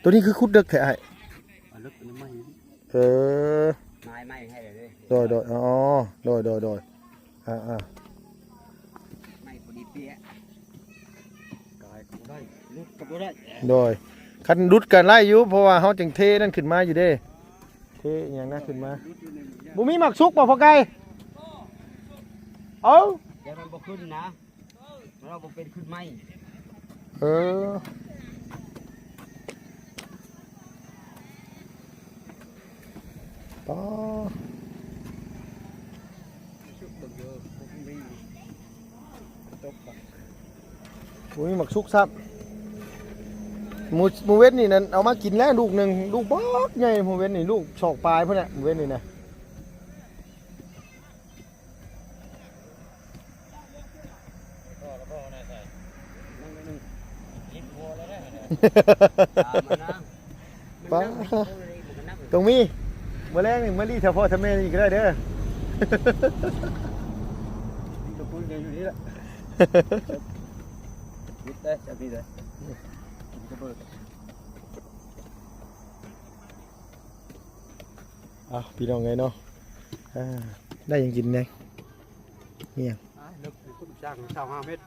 ຕົວນີ້ຄືຂຸດເດິກແທ້ອ້າຍ? ເອີ ໄມ້ໃໝ່ໃຫ້ເລີຍ ໂດຍໆ ອໍ ໂດຍໆ ອ່າໆ ໄມ້ພໍດີເປະ ກາຍກໍບໍ່ໄດ້ ຫຼຸດກໍບໍ່ໄດ້ ໂດຍ ຄັນຫຼຸດກໍໄລ່ຢູ່ ເພາະວ່າເຮົາຈັ່ງເທນັ້ນຂຶ້ນມາຢູ່ເດ້ ເທອີ່ຫຍັງນະຂຶ້ນມາ ບໍ່ມີໝາກສຸກບໍ່ພໍ່ໄກ່? ເອົ້າ ແຕ່ມັນບໍ່ຂຶ້ນນະ ມັນເອົາບໍ່ເປັນຂຶ້ນໃໝ່ ເອີ ປາ ໂອ້ຍ ໝາກສຸກຊ້ຳ ມື້ ມື້ເວັນນີ້ນັ້ນ ເອົາມາກິນແລ້ວລູກໜຶ່ງ ລູກບັກໃຫຍ່ ມື້ເວັນນີ້ ລູກສອກປາຍພຸ້ນແຫຼະ ມື້ເວັນນີ້ນະ. ປ້າ ຕ້ອງມີ ມື້ແລງນີ້ມາລີ້ຖ້າພໍ່ຖ້າແມ່ອີກກໍໄດ້ເດີ ເອົາ ພີ່ນ້ອງເອີຍເນາະ ອ່າ ໄດ້ຫຍັງກິນແດ່? ມີຫຍັງ? ອ່າ ເລິກຂຶ້ນສ້າງຊາວຫ້າເມັດ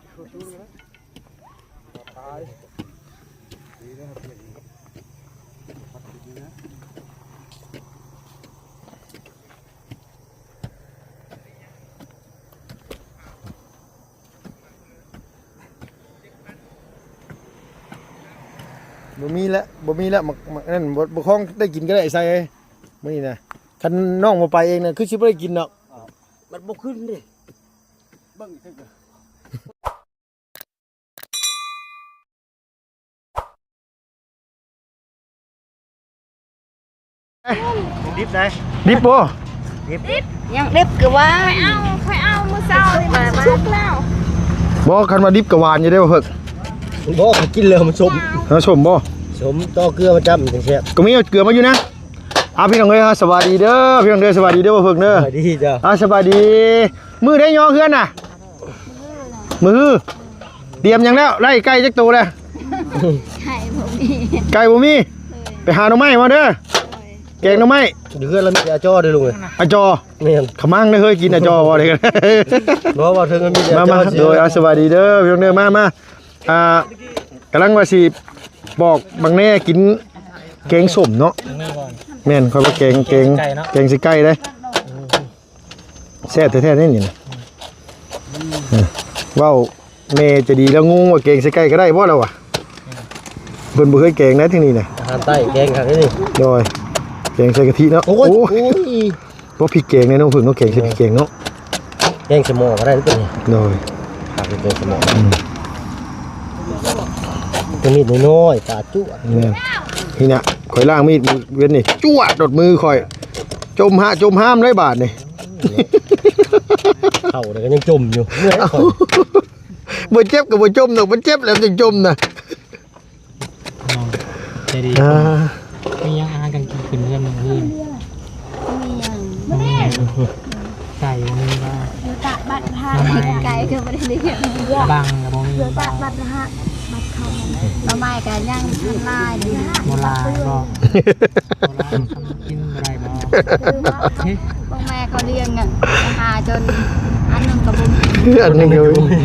ບໍ່ມີແລ້ວ ບໍ່ມີແລ້ວ ໝາກ ໝາກນັ້ນ ບໍ່ ບໍ່ຄອງໄດ້ກິນກໍໄດ້ ໃສ່ເອີຍ ມື້ນີ້ນະ ຄັນນ້ອງບໍ່ໄປເອງນະ ຄືຊິບໍ່ໄດ້ກິນດອກ ມັນບໍ່ຂຶ້ນເດ້ ເບິ່ງ ດິບໄດ໋ ດິບບໍ່? ດິບ ຍັງດິບຄືວ່າ ຂ້ອຍເອົາ ຂ້ອຍເອົາມື້ເຊົ້ານີ້ ມັນສຸກແລ້ວ ບໍ່ ຄັນວ່າດິບກໍຫວານຢູ່ເດ້ບໍ່ເພິກ ບໍ່ ຂ້ອຍກິນແລ້ວມັນສົ້ມ ເອົາສົ້ມບໍ່? ສົ້ມ ຕໍ່ເກືອມາຈ້ຳຈັ່ງແຊບ ກໍມີເອົາເກືອມາຢູ່ນະ ອ່າ ພີ່ນ້ອງເອີຍ ສະບາຍດີເດີ ພີ່ນ້ອງເດີ ສະບາຍດີເດີບໍ່ເພິກເດີ ສະບາຍດີເຈົ້າ ອ່າ ສະບາຍດີ ມື້ໃດຍໍເຮືອນນະ? ມື້ ຕຽມຫຍັງແລ້ວ? ໄລ່ໄກ່ຈັກໂຕແລ້ວ? ໄກ່ບໍ່ມີ ໄກ່ບໍ່ມີ ເອີ ໄປຫາໜໍ່ໄມ້ມາເດີ ເອີ ແກງໜໍ່ໄມ້ ຢູ່ເຮືອນລະມີແຕ່ອາຈໍເດີລຸງເອີຍ ອາຈໍ ແມ່ນ ຂະມັງເດີເຮີຍ ກິນອາຈໍບໍ່ເດີ ບໍ່ ເວົ້າເຖິງມັນມີແຕ່ອາຈໍ ມາໆ ໂດຍ ອ່າ ສະບາຍດີເດີ ພີ່ນ້ອງເດີ ມາໆ ອ່າ ກຳລັງວ່າຊິປອກບັກແໜ່ກິນແກງສົ້ມເນາະ ແມ່ນ ຂ້ອຍວ່າແກງ ແກງ ແກງໃສ່ໄກ່ເນາະ ແກງໃສ່ໄກ່ເດ້ ແຊບແທ້ໆ ນີ້ນະ ເອີ ເວົ້າແມ່ໃຈດີລາວງົງວ່າແກງໃສ່ໄກ່ກໍໄດ້ບໍ່ລາວວ່າ ເພິ່ນບໍ່ເຄີຍແກງໃດທາງນີ້ນະ ອາຫານໃຕ້ແກງຄັກເດ້ນີ້ ໂດຍ ແກງໃສ່ກະທິເນາະ ໂອ້ຍ ໂອ້ຍ ໂອ້ຍ ບໍ່ ພິກແກງແນ່ເນາະ ເພິ່ນເນາະ ແກງໃສ່ພິກແກງເນາະ ແກງໃສ່ໝໍ້ກໍໄດ້ຕົວນີ້ ໂດຍ ຫາແກງໃສ່ໝໍ້ ອືມ ຕົວນີ້ນ້ອຍໆ ປາຈົວດ ແມ່ນ ນີ້ນະ ຂ້ອຍລ້າງມີດມື້ເວັນນີ້ ຈົວດໂດດມືຂ້ອຍ ຈົມຫະ ຈົມຫາມເລີຍບາດນີ້ ເຂົ້າແລ້ວກໍຍັງຈົມຢູ່ ເມື່ອຍຂ້ອຍ ບໍ່ເຈັບກໍບໍ່ຈົມດອກ ມັນເຈັບແລ້ວຈຶ່ງຈົມນະ ນ້ອງໃຈດີ ອ່າ ມີຫຍັງອາຫານການກິນຂຶ້ນເຮືອນມື້ອື່ນ? ມີຫຍັງ? ບໍ່ມີຫຍັງ ໄກ່ບໍ່ມີບໍ່? ຢູ່ຕາກບັດທາງ ໜໍ່ໄມ້ ໄກ່ກໍບໍ່ໄດ້ລ້ຽງ ບັງກໍບໍ່ມີ ຢູ່ຕາກບັດທາງ ບັດເຂົ້າ ໜໍ່ໄມ້ກໍຍັງທັນຫຼາຍຢູ່ ບໍ່ຫຼາຍບໍ່? ບໍ່ຫຼາຍ ກິນບໍ່ໄດ້ບໍ່? ພວກແມ່ກໍລ້ຽງ ຫາຈົນອັນໜຶ່ງກໍບໍ່ມີ ອັນໜຶ່ງກໍບໍ່ມີ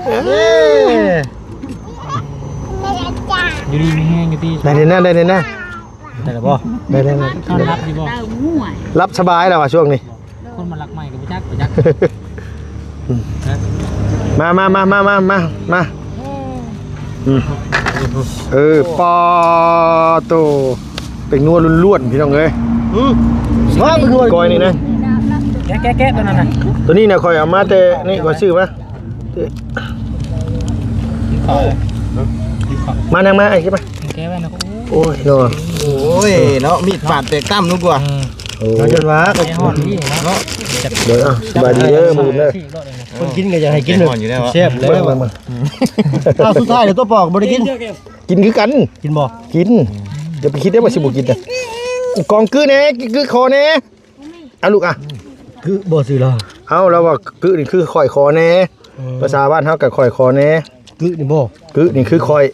ເອີ ຢູ່ດີມີແຮງຢູ່ຕິ ໄດ້ແນ່ນະ ໄດ້ແນ່ນະ ໄດ້ແລ້ວບໍ່? ໄດ້ແນ່ນະ ນອນຫຼັບຢູ່ບໍ່? ຫຼັບສະບາຍແລ້ວວ່າຊ່ວງນີ້ ຄົນມາລັກໄມ້ກໍບໍ່ຈັກ ບໍ່ຈັກ ອືມ ມາ ມາ ມາ ອືມ ເອີ ປາໂຕ ເປັນນົວລ້ວນໆ ພີ່ນ້ອງເອີຍ ອືມ ມາເປັນນົວ ກ້ອຍນີ້ນະ ແກະໆໆ ຕົວນັ້ນນະ ຕົວນີ້ນະ ຂ້ອຍເອົາມາແຕ່ນີ້ ຂ້ອຍຊື້ມາ ມານັ່ງມາ ໄອ້ ເກັບມາ ແກະໄວ້ນະ ໂອ້ຍ ໂອ້ຍເນາະ ໂອ້ຍເນາະ ມີດບາດແຕກຕ່ຳ ລູກວ່າ ອືມ ໂອ້ຍ ເອົາຈົນວ່າ ໄອ້ຮອດນີ້ເນາະ ໂດຍ ອ່ະ ສະບາຍດີເດີ ມື້ອື່ນເດີ ຄົນກິນກໍຢາກໃຫ້ກິນແບບແຊບແລ້ວ ເບິ່ງໆ ອ້າວ ສຸດທ້າຍແລ້ວຕົວປອກບໍ່ໄດ້ກິນ ກິນຄືກັນ ກິນບໍ່? ກິນ ຢ່າໄປຄິດເດ້ວ່າຊິບໍ່ກິນນະ ກອງກຶແດ່ ກຶຂໍແດ່ ອາ ລູກອະ ກຶບໍ່ຊື່ລາວ ເອົ້າ ລາວວ່າກຶນີ້ຄືຂ້ອຍຂໍແດ່ ອືມ ພາສາບ້ານເຮົາກໍຂ້ອຍຂໍແດ່ ກຶນີ້ບໍ່? ກຶນີ້ຄືຂ້ອຍ.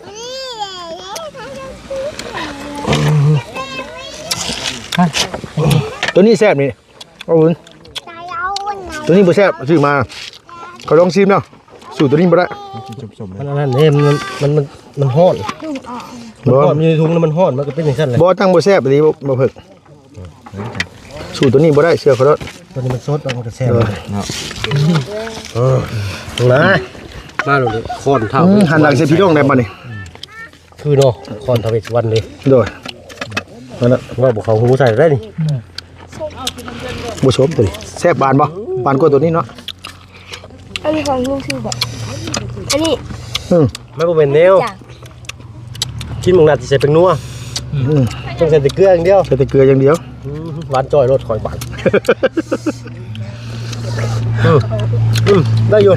ໂຕນີ້ແຊບນີ້. ເອົາ ໂຕນີ້ບໍ່ແຊບ ຊື້ມາ. ຂ້ອຍລອງຊີມແລ້ວ ສູ້ໂຕນີ້ບໍ່ໄດ້. ມັນອັນນັ້ນເດ້ ມັນ ມັນ ມັນ ມັນຮ້ອນ. ມັນຮ້ອນ ມັນຢູ່ໃນຖົງແລ້ວມັນຮ້ອນ ມັນກໍເປັນຈັ່ງຊັ້ນແຫຼະ. ບໍ່ ຈັ່ງບໍ່ແຊບອີ່ຫຼີ ບໍ່ ບໍ່ເພິກ. ສູ້ໂຕນີ້ບໍ່ໄດ້ ເຊື່ອຂ້ອຍໂລດ. ໂຕນີ້ມັນສົດ ມັນກໍແຊບເນາະ. ເອີ ມາ ມາໂລດ ຄ້ອນທ້າວ ອືມ ຫັນຫຼັງໃສ່ພີ່ນ້ອງໄດ້ບັດນີ້. ຄືເນາະ ຄອນທາເວສສຸວັນເດ້. ໂດຍ ນັ້ນນະ ເວົ້າບໍ່ເຂົ້າຫູໃສ່ໄດ້ນີ້. ບໍ່ສົມໂຕນີ້ ແຊບ. ຫວານບໍ່? ຫວານກວ່າໂຕນີ້ເນາະ. ອັນນີ້ຂອງລຸງຊື່ບໍ່? ອັນນີ້ ອືມ ມັນບໍ່ແມ່ນແນວ ຈານ ກິນໝາກນັດທີ່ໃສ່ແປ້ງນົວ. ອືມ ຕ້ອງໃສ່ແຕ່ເກືອຢ່າງດຽວ ໃສ່ແຕ່ເກືອຢ່າງດຽວ. ອືມ ຫວານຈ່ອຍໂລດຂ້ອຍບາດ. ອືມ ອືມ ໄດ້ຢູ່.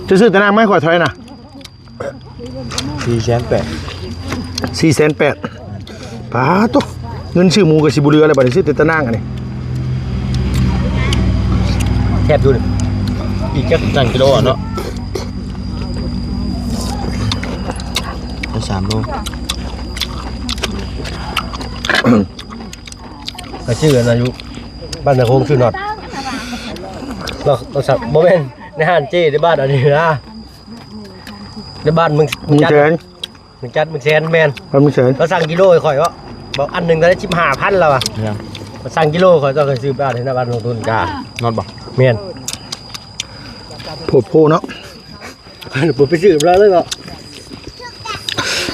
ຈະຊື້ຕາໜ່າງມາໃຫ້ຂ້ອຍເທົ່າໃດນະ? ສີ່ແສນແປດ. ສີ່ແສນແປດ. ປາໂຕ ເງິນຊື້ໝູກໍຊິບໍ່ເຫຼືອແລ້ວ ບັດນີ້ຊື້ແຕ່ຕາໜ່າງອັນນີ້. ແຊບຢູ່ນີ້ ອີກຈັກ ສາມກິໂລເນາະ. ໄດ້ສາມໂລ. ໄປຊື້ອັນນັ້ນຢູ່ບ້ານນາໂຄງ ຊື້ນັອດ. ເຮົາ ເຮົາສັ່ງ ບໍ່ແມ່ນໃນຮ້ານເຈ້ ໃນບ້ານອັນນີ້ນະ ໃນບ້ານເມືອງ ເມືອງຈັນ ເມືອງຈັນ ເມືອງແສນ. ແມ່ນ ບ້ານເມືອງແສນ. ລາວສັ່ງກິໂລໃຫ້ຂ້ອຍເນາະ ບອກອັນໜຶ່ງເທົ່າໃດ ສິບຫ້າພັນລາວວ່າ. ລາວສັ່ງກິໂລ ຂ້ອຍຕ້ອງໄດ້ຊື້ບ້ານໃນບ້ານລົງທຶນກາ ນັອດບໍ່? ແມ່ນ. ໂພດໂພເນາະ. ບໍ່ໄປຊື້ນຳລາວເລີຍເນາະ.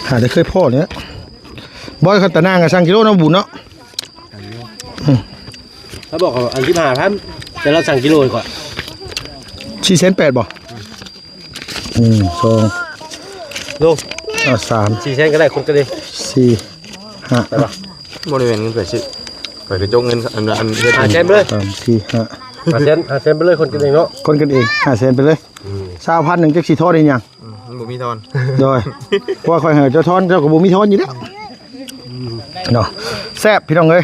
ຫາແຕ່ເຄີຍພໍ້ນີ້ແຫຼະ. ບໍ່ ຄັນຕາໜ່າງກໍສັ່ງກິໂລເນາະ ບຸນເນາະ. ອືມ ລາວບອກເອົາອັນສິບຫ້າພັນ ແຕ່ລາວສັ່ງກິໂລໃຫ້ຂ້ອຍ. ສີ່ແສນແປດບໍ່? ໜຶ່ງ ສອງ ລົງ ເອົາ ສາມ ສີ່ແສນກໍໄດ້ ຄົນກັນເອງ ສີ່ ຫ້າ ໄດ້ປະ? ບໍ່ໄດ້ແມ່ນເງິນຂ້ອຍຊື້ ຂ້ອຍກະຈົກເງິນ ອັນ ອັນເຮັດ ຫ້າແສນໄປເລີຍ ສາມ ສີ່ ຫ້າ ຫ້າແສນ ຫ້າແສນໄປເລີຍ ຄົນກັນເອງເນາະ ຄົນກັນເອງ ຫ້າແສນໄປເລີຍ. ອືມ ຊາວພັນໜຶ່ງ ຈັກຊິທອນອີ່ຫຍັງ ອືມ ມັນບໍ່ມີທອນ. ໂດຍ ເພາະວ່າຂ້ອຍໃຫ້ເຈົ້າທອນ ເຈົ້າກໍບໍ່ມີທອນຢູ່ແລ້ວເນາະ. ແຊບ ພີ່ນ້ອງເອີຍ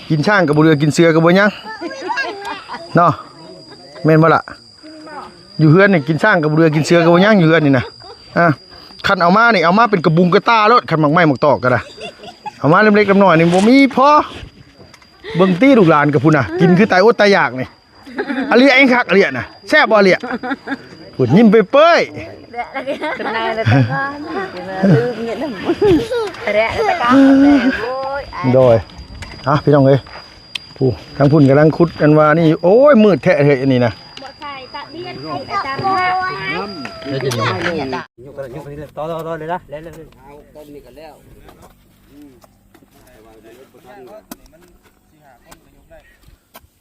ກິນຊ້າງກໍບໍ່ເຫຼືອ ກິນເສືອກໍບໍ່ຍັງເນາະ ແມ່ນບໍ່ລະ? ຢູ່ເຮືອນນີ້ກິນຊ້າງກໍບໍ່ເຫຼືອ ກິນເສືອກໍບໍ່ຍັງ ຢູ່ເຮືອນນີ້ນະ. ອ່າ ຄັນເອົາມານີ້ ເອົາມາເປັນກະບຸງກະຕ່າໂລດ ຄັນໝາກໄມ້ໝາກຕອກກໍໄດ້ ເອົາມາເລັກໆນ້ອຍໆນີ້ບໍ່ມີພໍ. ເບິ່ງຕິ ລູກຫຼານກໍພຸ້ນນະ ກິນຄືຕາຍອົດຕາຍຢາກນີ້. ອາເລຍ ເອງຄັກ ອາເລຍນະ ແຊບບໍ່ ອາເລຍ? ພຸ້ນ ຍິ້ມເປີຍໆ. ໂດຍ ອ່ະ ພີ່ນ້ອງເອີຍ ຜູ້ ທາງພຸ້ນກຳລັງຂຸດ ອັນວ່ານີ້ ໂອ້ຍ ມືດແທ້ເຮີ້ຍ ອັນນີ້ນະ.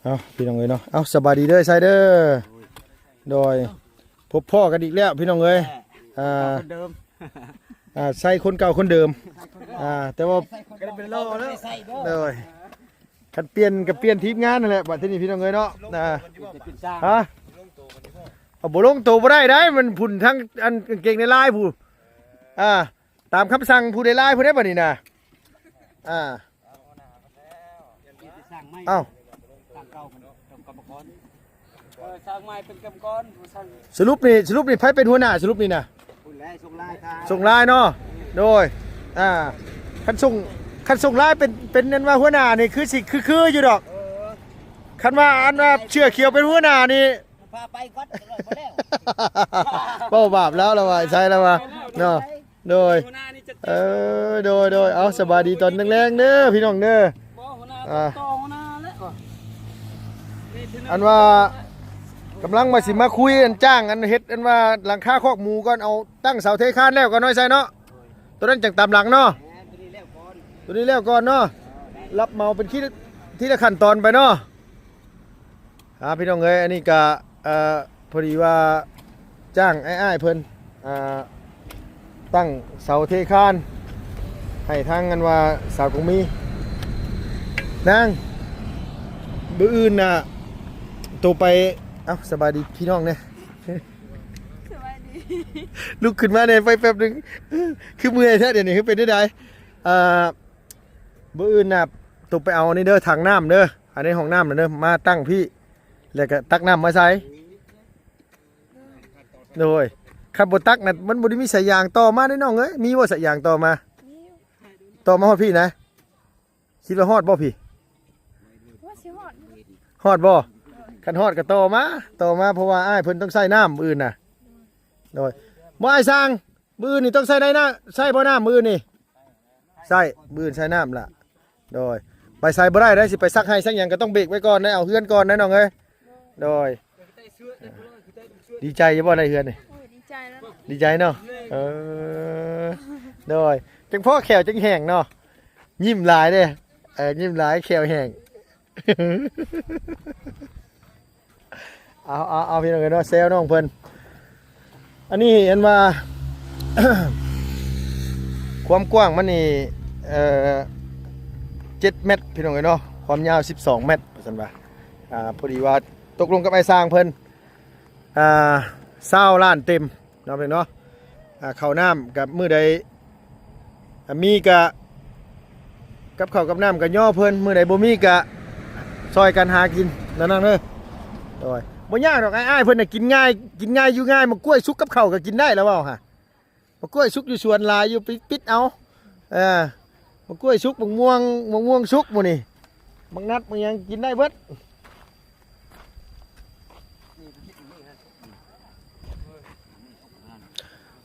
ເອົາ ພີ່ນ້ອງເອີຍເນາະ ເອົາ ສະບາຍດີເດີ ໄຊເດີ. ໂດຍ ພົບພໍ້ກັນອີກແລ້ວ ພີ່ນ້ອງເອີຍ. ອ່າ ຄົນເດີມ ອ່າ ໄຊຄົນເກົ່າຄົນເດີມ ອ່າ ແຕ່ວ່າ ໂດຍ ຄັນປ່ຽນກໍປ່ຽນທີມງານນັ້ນແຫຼະ ບັດທີນີ້ ພີ່ນ້ອງເອີຍເນາະ. ອ່າ ຮະ ເອົາ ບໍ່ລົງໂຕບໍ່ໄດ້ໃດ໋ ມັນພຸ້ນ ທັງອັນກາງເກງໃນລາຍພຸ້ນ. ອ່າ ຕາມຄຳສັ່ງຜູ້ໃດລາຍຜູ້ໃດບັດນີ້ນະ. ອ່າ ເອົ້າ ເອີ ສ້າງໃໝ່ເປັນກຳມະກອນ ຜູ້ສ້າງ. ສະຫຼຸບນີ້ ສະຫຼຸບນີ້ໃຜເປັນຫົວໜ້າ ສະຫຼຸບນີ້ນະ? ຜູ້ແລະສົ່ງລາຍ ສົ່ງລາຍເນາະ. ໂດຍ ອ່າ ຄັນສົ່ງ ຄັນສົ່ງລາຍເປັນ ເປັນອັນວ່າຫົວໜ້ານີ້ ຄືຊິຄືໆຢູ່ດອກ. ເອີ ຄັນວ່າອັນວ່າເສື້ອຂຽວເປັນຫົວໜ້ານີ້ ພາໄປກ່ອນ ບໍ່ແລ້ວ ເວົ້າບາບລາວລະວ່າ ໃຊ່ລະວ່າເນາະ. ໂດຍ ເອີ ໂດຍ ໂດຍ ເອົາ ສະບາຍດີຕອນແລງໆເດີ ພີ່ນ້ອງເດີ. ອ່າ ອັນວ່າກຳລັງວ່າຊິມາຄຸຍ ອັນ ຈ້າງ ອັນ ເຮັດ ອັນວ່າ ຫຼັງຄາຄອກໝູກ່ອນ ເອົາຕັ້ງເສົາເທຄານແລ້ວກ່ອນເນາະ ໃຊ່ເນາະ. ໂຕນັ້ນຈັ່ງຕາມຫຼັງເນາະ ໂຕນີ້ແລ້ວກ່ອນເນາະ ຮັບເໝົາເປັນ ທີລະຂັ້ນຕອນໄປເນາະ. ອ່າ ພີ່ນ້ອງເອີຍ ອັນນີ້ກະ ເອີ ພໍດີວ່າຈ້າງອ້າຍໆເພິ່ນ ອ່າ ຕັ້ງເສົາເທຄານໃຫ້ທາງ ອັນວ່າ ສາວກົງມີ ນາງ ມື້ອື່ນນະ ໂຕໄປ ເອົ້າ ສະບາຍດີພີ່ນ້ອງແດ່ ສະບາຍດີ ລຸກຂຶ້ນມາແດ່ ໄປແປັບໜຶ່ງ ຄືເມື່ອຍແທ້ດຽວນີ້ ຄືເປັນຈັ່ງໃດ? ອ່າ ມື້ອື່ນນະ ຕຸກໄປເອົາອັນນີ້ເດີ ຖັງນ້ຳເດີ ອັນນີ້ຫ້ອງນ້ຳນະເດີ ມາຕັ້ງພີ້ ແລ້ວກໍຕັກນ້ຳມາໃສ່. ໂດຍ ຄັນບໍ່ຕັກນະ ມັນບໍ່ໄດ້ມີສາຍຢາງຕໍ່ມາເດ້ນ້ອງເອີຍ. ມີບໍ່ສາຍຢາງຕໍ່ມາ? ມີຢູ່ ຕໍ່ມາຮອດພີ້ນະ. ຄິດວ່າຮອດບໍ່ພີ້? ວ່າຊິຮອດຢູ່. ຮອດບໍ່? ຄັນຮອດກໍຕໍ່ມາ ຕໍ່ມາ ເພາະວ່າອ້າຍເພິ່ນຕ້ອງໃຊ້ນ້ຳມື້ອື່ນນະ. ໂດຍ ບໍ່ ອ້າຍຊ່າງ ມື້ອື່ນນີ້ຕ້ອງໃຊ້ໄດ້ນະ ໃຊ້ບໍ່ນ້ຳມື້ອື່ນນີ້? ໃຊ້ ມື້ອື່ນໃຊ້ນ້ຳລະ. ໂດຍ ໄປໃສບໍ່ໄດ້ເດ້ ຊິໄປຊັກໄຮ່ຊັກຫຍັງກໍຕ້ອງເບຣກໄວ້ກ່ອນເດ້ ເອົາເຮືອນກ່ອນເດ້ນ້ອງເອີຍ. ໂດຍ ດີໃຈຢູ່ບໍ່ໄດ້ເຮືອນນີ້? ໂອ້ຍ ດີໃຈແລ້ວເນາະ ດີໃຈເນາະ. ເອີ ໂດຍ ຈັ່ງພໍ້ແຂ້ວຈັ່ງແຫ້ງເນາະ. ຍິ້ມຫຼາຍເດ້ ເອີ ຍິ້ມຫຼາຍແຂ້ວແຫ້ງ. ເອົາ ເອົາ ເອົາ ພີ່ນ້ອງເອີຍເນາະ ແຊວນ້ອງເພິ່ນ. ອັນນີ້ເຫັນວ່າ ຄວາມກວ້າງມັນນີ້ ເອີ ເຈັດແມັດ ພີ່ນ້ອງເອີຍເນາະ ຄວາມຍາວສິບສອງແມັດ ວ່າຊັ້ນວ່າ. ອ່າ ພໍດີວ່າຕົກລົງກັບອ້າຍຊ່າງເພິ່ນ ອ່າ ຊາວລ້ານເຕັມ ເນາະ ເພິ່ນເນາະ. ອ່າ ເຂົ້ານ້ຳກັບມື້ໃດ ອ່າ ມີກະ ກັບເຂົ້າກັບນ້ຳກະຍໍເພິ່ນ ມື້ໃດບໍ່ມີກະຊ່ອຍກັນຫາກິນ ນັ້ນເດີ. ໂດຍ ບໍ່ຍາກດອກ ອ້າຍໆເພິ່ນນະກິນງ່າຍ ກິນງ່າຍຢູ່ງ່າຍ. ໝາກກ້ວຍສຸກກັບເຂົ້າກະກິນໄດ້ລະເວົ້າຫາ ໝາກກ້ວຍສຸກຢູ່ສວນຫຼາຍຢູ່ ໄປປິດເອົາ. ເອີ ໝາກກ້ວຍສຸກ ໝາກມ່ວງ ໝາກມ່ວງສຸກໝູ່ນີ້ ໝາກນັດ ໝາກຫຍັງກິນໄດ້ເບິດ.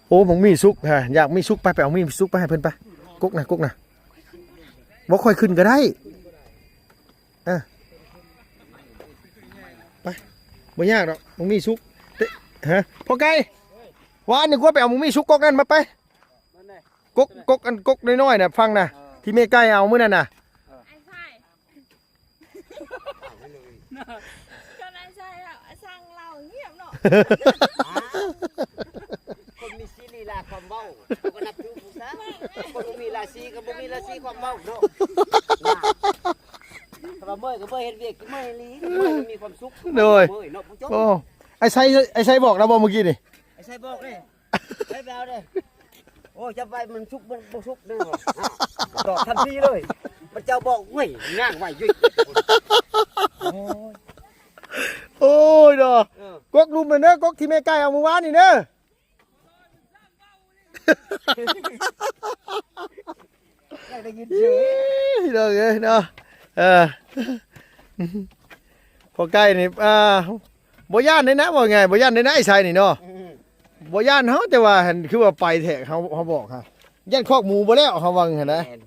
ໂອ້ ໝາກມີ້ສຸກ ຮະ ຢາກມີ້ສຸກ ໄປ ໄປເອົາມີ້ສຸກໄປໃຫ້ເພິ່ນໄປ. ກົກນະ ກົກນະ ບໍ່ຄ່ອຍຂຶ້ນກໍໄດ້. ເອີ ໄປ ບໍ່ຍາກດອກ ໝາກມີ້ສຸກ. ເຕະ ຮະ ພໍ່ໄກ່ ວານນີ້ກວ່າໄປເອົາໝາກມີ້ສຸກກົກນັ້ນມາໄປ. ກົກ ກົກ ອັນກົກນ້ອຍໆນະ ຟັງນະ ທີ່ແມ່ໄກ່ເອົາມື້ນັ້ນນະ. ອ້າຍຊາຍ ເຈົ້ານາຍຊາຍແບບຊ່າງເລົ່າງຽບເນາະ. ຄົນມີສີລີລາຄວາມເວົ້າ ເຮົາກໍນັບຖືຜູ້ຊະ. ຄົນບໍ່ມີລາສີກໍບໍ່ມີລາສີຄວາມເວົ້າເນາະ. ຖ້າວ່າເມື່ອຍກໍເມື່ອຍເຮັດວຽກ ເມື່ອຍອີ່ຫຼີ ເມື່ອຍມີຄວາມສຸກ. ໂດຍ ເມື່ອຍເນາະຜູ້ຊົມ. ໂອ້ ອ້າຍໄຊ ອ້າຍໄຊບອກລາວບໍ່ມື້ກີ້ນີ້? ອ້າຍໄຊບອກເດ້. ໄປ ໄປເອົາເດ້. ໂອ້ຍ ຈະໄປ ມັນສຸກ ມັນບໍ່ສຸກເດ້. ຕອບທັນທີເລີຍ. ມັນເຈົ້າບອກ ໂອ້ຍ ຍ່າງໄວຢູ່. ໂອ້ຍ ໂອ້ຍເນາະ. ເອີ ກົກລຸ່ມນັ້ນເດີ ກົກທີ່ແມ່ໄກ່ເອົາມື້ວານນີ້ເດີ. ຢາກໄດ້ຍິນເສີຍ ພີ່ນ້ອງເອີຍເນາະ. ເອີ ພໍ່ໄກ່ນີ້ ອ່າ ບໍ່ຢ້ານເດ້ນະ ເວົ້າງ່າຍ ບໍ່ຢ້ານເດ້ນະ ອ້າຍໄຊນີ້ເນາະ. ອືມ ບໍ່ຢ້ານເຮົາ ແຕ່ວ່າຫັ້ນ ຄືວ່າໄປແທ້ ເຮົາ ເຮົາບອກຫາ ຢ້ານຄອກໝູບໍ່ແລ້ວ ເຮົາວ່າຫັ້ນນະ. ແມ່ນ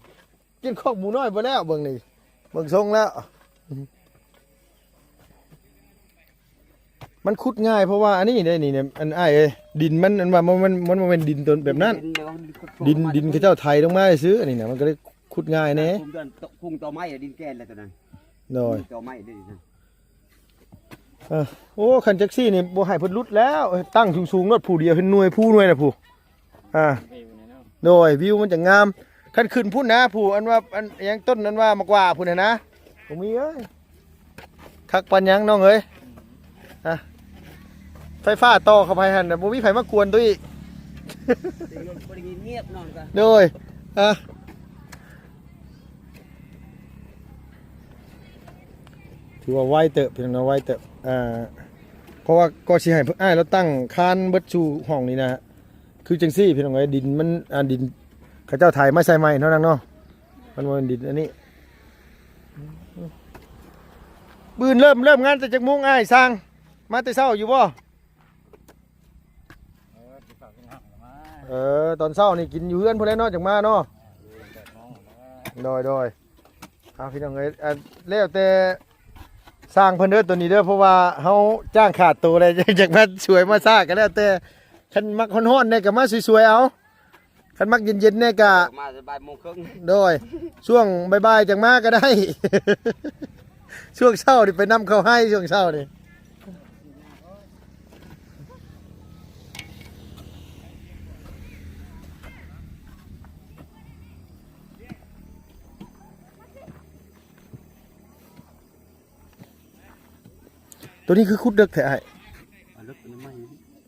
ຢ້ານຄອກໝູນ້ອຍບໍ່ແລ້ວ ເບິ່ງນີ້ ເບິ່ງຊົງແລ້ວ. ມັນຂຸດງ່າຍ ເພາະວ່າອັນນີ້ເດ້ນີ້ ອັນອ້າຍເອີຍ ດິນມັນ ອັນວ່າມັນ ມັນ ມັນບໍ່ແມ່ນດິນຕົວແບບນັ້ນ ດິນ ດິນເຂົາເຈົ້າໄຖລົງມາຊື່ ອັນນີ້ນະ ມັນກໍເລີຍຂຸດງ່າຍແດ່. ຄຸງຕອ ຄຸງຕໍໄມ້ ດິນແກ່ນແລ້ວຕົວນັ້ນ. ໂດຍ ຕໍໄມ້ເດ້. ເອີ ໂອ້ ຄັນຈັກຊີ້ນີ້ບໍ່ໃຫ້ເພິ່ນຫຼຸດແລ້ວ ຕັ້ງສູງໆໂລດ ຜູ້ດຽວເຫັນໜ່ວຍ ພູໜ່ວຍນະ ຜູ້ ອ່າ ໂດຍ ວິວມັນຈະງາມ. ຄັນຂຶ້ນພຸ້ນນະ ຜູ້ ອັນວ່າ ອັນຫຍັງ ຕົ້ນ ອັນວ່າໝາກຫວ້າພຸ້ນນະ ບໍ່ມີເອີຍ. ຄັກປານຫຍັງນ້ອງເອີຍ. ອ່ະ ໄຟຟ້າຕໍ່ເຂົ້າໄປຫັ້ນນະ ບໍ່ມີໃຜມາກວນໂຕອີກ. ໂດຍ ອ່ະ ຖືວ່າໄວເຕີບ ພີ່ນ້ອງເນາະ ໄວເຕີບ. ອ່າ ເພາະວ່າກໍຊິໃຫ້ອ້າຍລາວຕັ້ງຄານເບິດສູ່ຫ້ອງນີ້ນະ. ຄືຈັ່ງຊີ້ ພີ່ນ້ອງເອີຍ ດິນມັນ ອ່າ ດິນເຂົາເຈົ້າໄຖມາໃສ່ໃໝ່ເນາະນາງເນາະ. ມັນບໍ່ແມ່ນດິນອັນນີ້. ມື້ອື່ນເລີ່ມ ເລີ່ມງານແຕ່ຈັກໂມງອ້າຍຊ່າງ? ມາແຕ່ເຊົ້າຢູ່ບໍ່? ເອີ ຕອນເຊົ້ານີ້ກິນຢູ່ເຮືອນພຸ້ນແຫຼະເນາະ ຈັ່ງມາເນາະ. ໂດຍ ໂດຍ. ເອົາ ພີ່ນ້ອງເອີຍ ອັນ ແລ້ວແຕ່ຊ່າງເພິ່ນເດີ ໂຕນີ້ເດີ ເພາະວ່າເຮົາຈ້າງຂາດໂຕແລ້ວ ຢາກມາສວຍມາຊ້າກໍແລ້ວແຕ່. ຄັນມັກຮ້ອນໆແດ່ກໍມາສວຍໆເອົາ. ຄັນມັກເຢັນໆແດ່ກະ ມາບ່າຍໂມງເຄິ່ງ. ໂດຍ ຊ່ວງບ່າຍໆຈັ່ງມາກໍໄດ້. ຊ່ວງເຊົ້ານີ້ໄປນຳເຂົ້າໄຮ່ ຊ່ວງເຊົ້ານີ້. ໂຕນີ້ຄືຂຸດເດິກແທ້ອ້າຍ?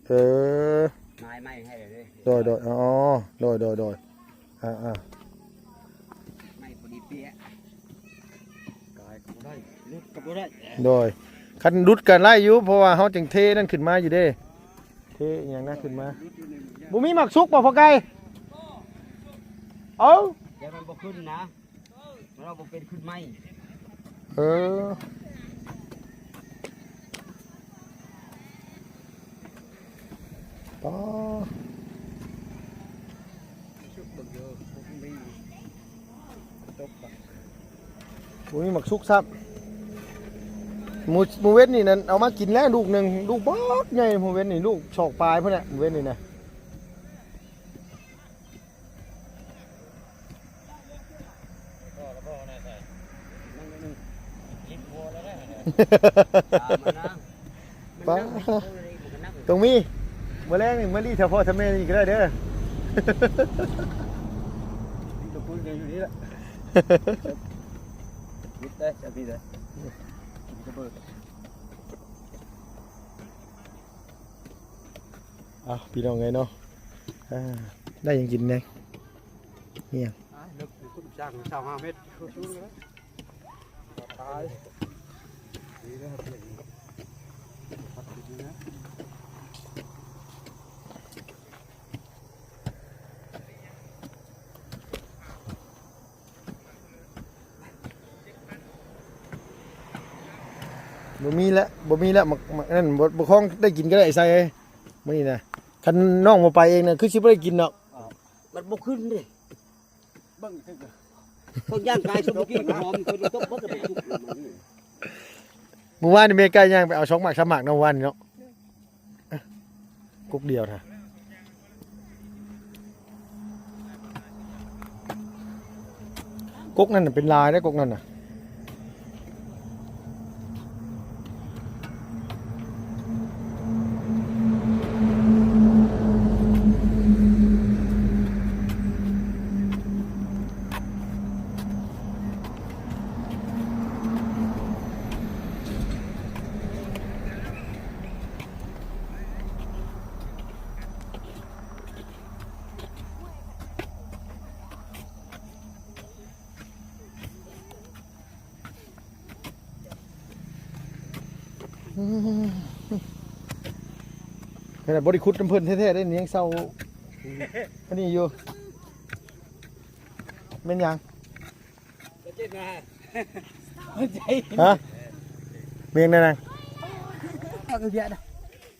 ເອີ ໄມ້ໃໝ່ໃຫ້ເລີຍ. ໂດຍໆ ອໍ ໂດຍໆ ອ່າໆ ໄມ້ພໍດີເປະ. ໂດຍ ຄັນຫຼຸດກໍໄລ່ຢູ່ ເພາະວ່າເຮົາຈັ່ງເທນັ້ນຂຶ້ນມາຢູ່ເດ້ ເທອີ່ຫຍັງນະຂຶ້ນມາ. ບໍ່ມີໝາກສຸກບໍ່ພໍ່ໄກ່? ເອົ້າ ແຕ່ມັນບໍ່ຂຶ້ນນະ ມັນເອົາບໍ່ເປັນຂຶ້ນໃໝ່. ເອີ ປໍ ບໍ່ມີໝາກສຸກຊ້ຳ. ມື້ ມື້ເວັນນີ້ນັ້ນເອົາມາກິນແລ້ວລູກໜຶ່ງ ລູກບັກໃຫຍ່. ມື້ເວັນນີ້ລູກສອກປາຍພຸ້ນແຫຼະ ມື້ເວັນນີ້ນະ. ປ້າ ຕ້ອງມີ ມື້ແລງນີ້ມາລີ້ຖ້າພໍ່ຖ້າແມ່ນີ້ກໍໄດ້ເດີ. ເອົາ ພີ່ນ້ອງເອີຍເນາະ ອ່າ ໄດ້ຫຍັງກິນແດ່ ນີ້ຫຍັງ? ອ່າ ເລິກຂຶ້ນຈາກຊາວຫ້າເມັດ ຕາຍ ດີເດີ ພັດກິນນີ້ນະ. ບໍ່ມີແລ້ວ ບໍ່ມີແລ້ວ ໝາກ ໝາກນັ້ນບໍ່ ບໍ່ຄອງໄດ້ກິນກໍໄດ້ ໃສ່ເອີຍ ມື້ນີ້ນະ. ຄັນນ້ອງບໍ່ໄປເອງນະ ຄືຊິບໍ່ໄດ້ກິນດອກ ມັນບໍ່ຂຶ້ນເດ້. ເບິ່ງເຖິງເບິ່ງ ເພິ່ນຍ່າງກາຍສົມກິນຫອມ ເພິ່ນຕົບເບິດແລ້ວ ເມື່ອວານນີ້ແມ່ໄກ່ຍ່າງໄປເອົາສອງໝາກສາມໝາກເນາະ ວານນີ້ເນາະ. ກົກດຽວນະ ກົກນັ້ນນະເປັນລາຍເດ້ ກົກນັ້ນນະ. ຂະໜາດບໍ່ໄດ້ຂຸດນຳເພິ່ນແທ້ໆເດ້ ຍັງເຊົາອັນນີ້ຢູ່. ແມ່ນຫຍັງ? ຮະ? ແມ່ນຫຍັງນະ?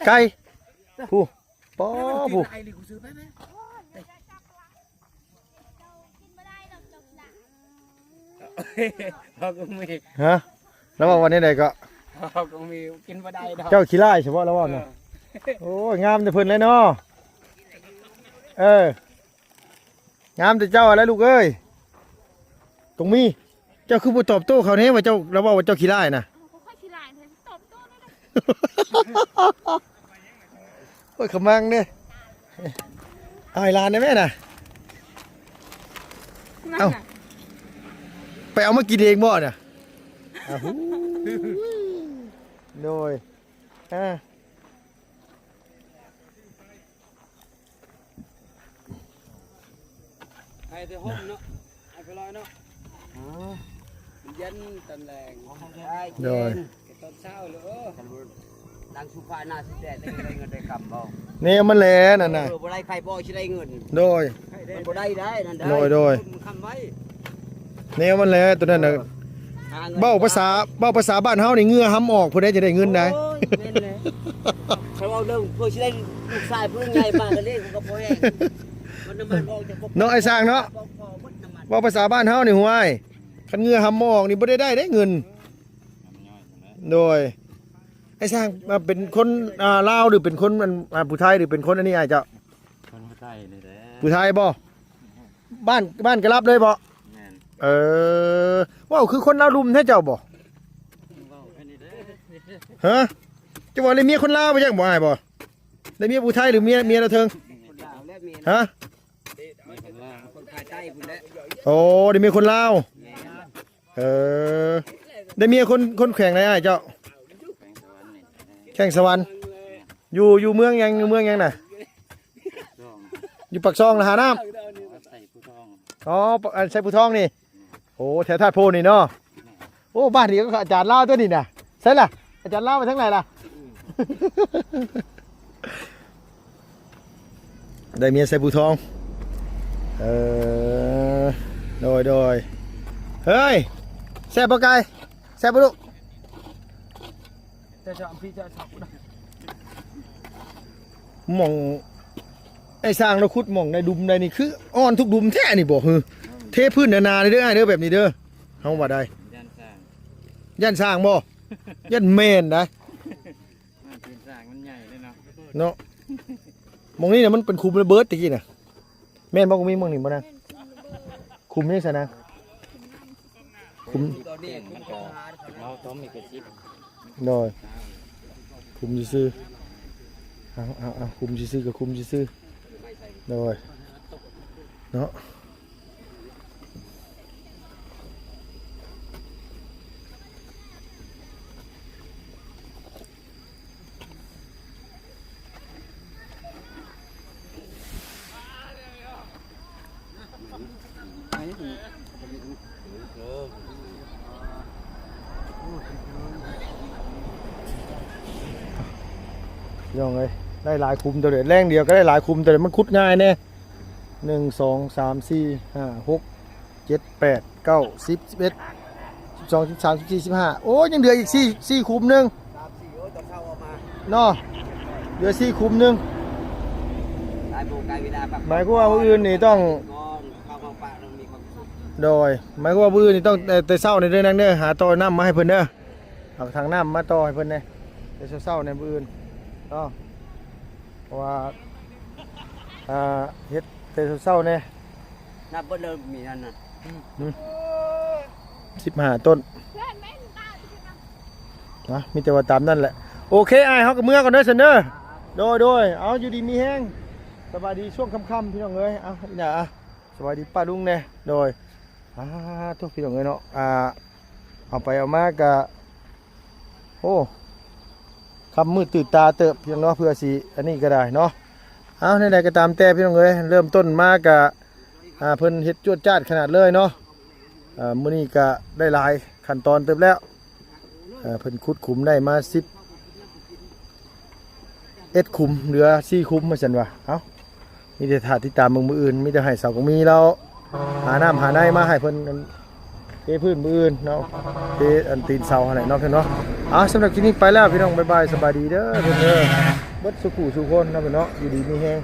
ໄກ່ ຜູ້ ປໍ ຜູ້ ເຮົາກໍມີ ຮະ? ລາວເວົ້າວ່າແນວໃດເກາະ? ເຮົາກໍມີ ກິນບໍ່ໄດ້ດອກ. ເຈົ້າຂີ້ລ້າຍສະເພາະລາວເວົ້ານະ. ເອີ ໂອ້ຍ ງາມແຕ່ເພິ່ນແຫຼະເນາະ. ເອີ ງາມແຕ່ເຈົ້າຫັ້ນແຫຼະລູກເອີຍ. ຕ້ອງມີ ເຈົ້າຄືບໍ່ຕອບໂຕ້ເຂົາແດ່ວ່າເຈົ້າ ລາວເວົ້າວ່າເຈົ້າຂີ້ລ້າຍນະ? ເອົ້າ ຂ້ອຍຂີ້ລ້າຍແທ້ ຕອບໂຕ້ແນວໃດ? ໂອ້ຍ ຂະມັງເດ້ ເອົາໃຫ້ຫຼານໄດ້ແມ່ນະ. ເອົ້າ ໄປເອົາມາກິນເອງບໍ່ນະ? ອ້າວ ໂດຍ ອ່າ ໃຫ້ແຕ່ຮົ່ມເນາະ ໃຫ້ໄປລອຍເນາະ. ອໍ ມັນເຢັນຕອນແລງ ໂດຍ ຕອນເຊົ້າເລີຍ. ໂອ້ ນັ່ງສຸພາໜ້າສຸແດດ ໄດ້ເງິນໄດ້ຄຳບໍ່? ແນວມັນແຫຼະນັ້ນນະ. ເອີ ບໍ່ໄດ້ໃຜບໍ່ຊິໄດ້ເງິນ. ໂດຍ ມັນບໍ່ໄດ້ໄດ໋ນັ້ນໄດ໋. ໂດຍ ໂດຍ ມັນຄຳໄວ້ ແນວມັນແຫຼະໂຕນັ້ນນະ. ເວົ້າພາສາ ເວົ້າພາສາບ້ານເຮົານີ້ ເຫື່ອຫຳອອກ ຜູ້ໃດຈະໄດ້ເງິນໄດ໋. ໂອ້ຍ ແມ່ນແຫຼະ. ຄັນເວົ້າເລື່ອງເພື່ອຊິໄດ້ລູກຊາຍຜູ້ໃຫຍ່ມາກໍເລີຍ ມັນກໍພໍແຮງ. ມັນນ້ຳມັນອອກຈາກກອກ ເນາະ ໄອ້ຊ່າງເນາະ. ເວົ້າພາສາບ້ານເຮົານີ້ ຫ້ວຍ ຄັນເຫື່ອຫຳບໍ່ອອກນີ້ ບໍ່ໄດ້ໄດ້ເດ້ເງິນ. ໂດຍ ໄອ້ຊ່າງ ອ່າ ເປັນຄົນ ອ່າ ລາວ ຫຼື ເປັນຄົນ ອັນ ອ່າ ຜູ້ໄທ ຫຼື ເປັນຄົນອັນນີ້ ອ້າຍເຈົ້າ? ຄົນຜູ້ໄທນີ້ແຫຼະ. ຜູ້ໄທບໍ່? ບ້ານ ບ້ານກະລັບເລີຍບໍ່? ແມ່ນ. ເອີ ເວົ້າຄືຄົນລາວລຸ່ມແທ້ເຈົ້າບໍ່? ເວົ້າແຄ່ນີ້ເດ້. ຮະ? ເຈົ້າວ່າໄດ້ເມຍຄົນລາວບໍ່ຈັກບໍ່ ອ້າຍບໍ່? ໄດ້ເມຍຜູ້ໄທ ຫຼື ເມຍ ເມຍລາວເທິງ? ຄົນລາວແຫຼະເມຍ. ຮະ? ຄົນພາກໃຕ້ພຸ້ນແຫຼະ. ໂອ້ ໄດ້ເມຍຄົນລາວ. ແມ່ນ. ເອີ ໄດ້ເມຍຄົນ ຄົນແຂວງໃດອ້າຍເຈົ້າ? ແຂວງສະຫວັນ. ຢູ່ ຢູ່ເມືອງຫຍັງ? ຢູ່ເມືອງຫຍັງນະ? ຢູ່ປາກຊ່ອງນະຫານ້ຳ. ອໍ ໄຊພູທອງນີ້. ໂອ້ ແຖວທາດໂພນີ້ເນາະ. ໂອ້ ອ້ ບ້ານດຽວກັບອາຈານລາວຕົວນີ້ນະ. ໃສລະ ອາຈານລາວໄປທາງໃດລະ? ໄດ້ເມຍໃສ່ຜູ້ທອງ. ເອີ ໂດຍ ໂດຍ. ເຮີ້ຍ ແຊບບໍ່ໄກ່? ແຊບບໍ່ລູກ? ໝ່ອງໄອ້ຊ່າງລາວຂຸດໝ່ອງໃນດຸມໃດນີ້ ຄືອ່ອນທຸກດຸມແທ້ນີ້ບໍ່? ເຮີ ເທພື້ນໜາໆເດີອ້າຍເດີ ແບບນີ້ເດີ. ເຮົາວ່າໄດ ຢ້ານຊ່າງ ຢ້ານຊ່າງບໍ່? ຢ້ານແມ່ນໄດ໋ ມັນເປັນຊ່າງມັນໃຫຍ່ເດ້ເນາະ ເນາະ. ໝ່ອງນີ້ນະ ມັນເປັນຂຸມລະເບີດຕະກີ້ນະ. ແມ່ນບໍ່? ມີໝ່ອງນີ້ບໍ່ນະ? ຂຸມຫຍັງຊັ້ນນະ? ຂຸມ ມັນກໍເວົ້າຕ້ອມມີກະຊິບ ໂດຍ ຂຸມຊື່ໆ. ເອົາໆໆ ຂຸມຊື່ໆ ກໍຂຸມຊື່ໆ ໂດຍ ເນາະ. ພີ່ນ້ອງເອີຍ ໄດ້ຫຼາຍຂຸມຕົວເດ ແລງດຽວກໍໄດ້ຫຼາຍຂຸມຕົວເດ ມັນຂຸດງ່າຍແດ່. ໜຶ່ງ ສອງ ສາມ ສີ່ ຫ້າ ຫົກ ເຈັດ ແປດ ເກົ້າ ສິບ ສິບເອັດ ສິບສອງ ສິບສາມ ສິບສີ່ ສິບຫ້າ ໂອ້ຍ ຍັງເຫຼືອອີກສີ່ ສີ່ຂຸມໜຶ່ງ ສາມສີ່ ໂອ້ຍ ຕອນເຊົ້າອອກມາເນາະ ເຫຼືອສີ່ຂຸມໜຶ່ງ. ຫຼາຍໂມງ ໃກ້ເວລາພັກຜ່ອນ ໝາຍຄວາມວ່າມື້ອື່ນນີ້ຕ້ອງ ກ່ອນເຂົ້າຫ້ອງພັກຕ້ອງມີຄວາມສຸກ ໂດຍ ໝາຍຄວາມວ່າມື້ອື່ນນີ້ຕ້ອງແຕ່ ແຕ່ເຊົ້ານີ້ເດີນາງເດີ ຫາຕໍ່ນ້ຳມາໃຫ້ເພິ່ນເດີ ເອົາຖັງນ້ຳມາຕໍ່ໃຫ້ເພິ່ນແດ່ ແຕ່ເຊົ້າໆນີ້ມື້ອື່ນເນາະ ເພາະວ່າ ອ່າ ເຮັດແຕ່ເຊົ້າໆແດ່. ນັບເບິດເລີຍ ມີນັ້ນນະ ອືມ ສິບຫ້າຕົ້ນ ນະ ມີແຕ່ວ່າຕາມນັ້ນແຫຼະ. ໂອເຄ ອ້າຍ ເຮົາກໍເມືອກ່ອນເດີຊັ້ນເດີ. ໂດຍ ໂດຍ ເອົາ ຢູ່ດີມີແຮງ ສະບາຍດີຊ່ວງຄ່ຳໆ ພີ່ນ້ອງເອີຍ. ເອົາ ອີ່ໜ້າ ອ່ະ ສະບາຍດີປ້າລຸງແດ່. ໂດຍ ອ່າ ໂທ້ ພີ່ນ້ອງເອີຍເນາະ ອ່າ ເອົາໄປເອົາມາກະ ໂອ້ ຄ່ຳມືດຕື່ນຕາເຕີບ ພີ່ນ້ອງເນາະ ເພື່ອຊິອັນນີ້ກໍໄດ້ເນາະ. ເອົາ ແນວໃດກໍຕາມແຕ່ ພີ່ນ້ອງເອີຍ ເລີ່ມຕົ້ນມາກະ ອ່າ ເພິ່ນເຮັດຈວດຈາດຂະໜາດເລີຍເນາະ. ອ່າ ມື້ນີ້ກະໄດ້ຫຼາຍຂັ້ນຕອນເຕີບແລ້ວ ເອີ ເພິ່ນຂຸດຂຸມໄດ້ມາສິບເອັດຂຸມ ເຫຼືອສີ່ຂຸມວ່າຊັ້ນວ່າ. ເອົ້າ ມີແຕ່ຖ້າຕິດຕາມເບິ່ງມື້ອື່ນ ມີແຕ່ໃຫ້ສາວກະມີລາວຫານ້ຳຫາໃນມາໃຫ້ເພິ່ນ ເທພື້ນມື້ອື່ນເນາະ ເທອັນຕີນເສົາຫັ້ນແຫຼະເນາະ ເພິ່ນເນາະ. ເອົາ ສຳລັບຄລິບນີ້ໄປແລ້ວ ພີ່ນ້ອງ ບາຍບາຍ ສະບາຍດີເດີ ເພິ່ນເດີ ເບິດສູ່ຜູ້ສູ່ຄົນເນາະ ເພິ່ນເນາະ ຢູ່ດີມີແຮງ.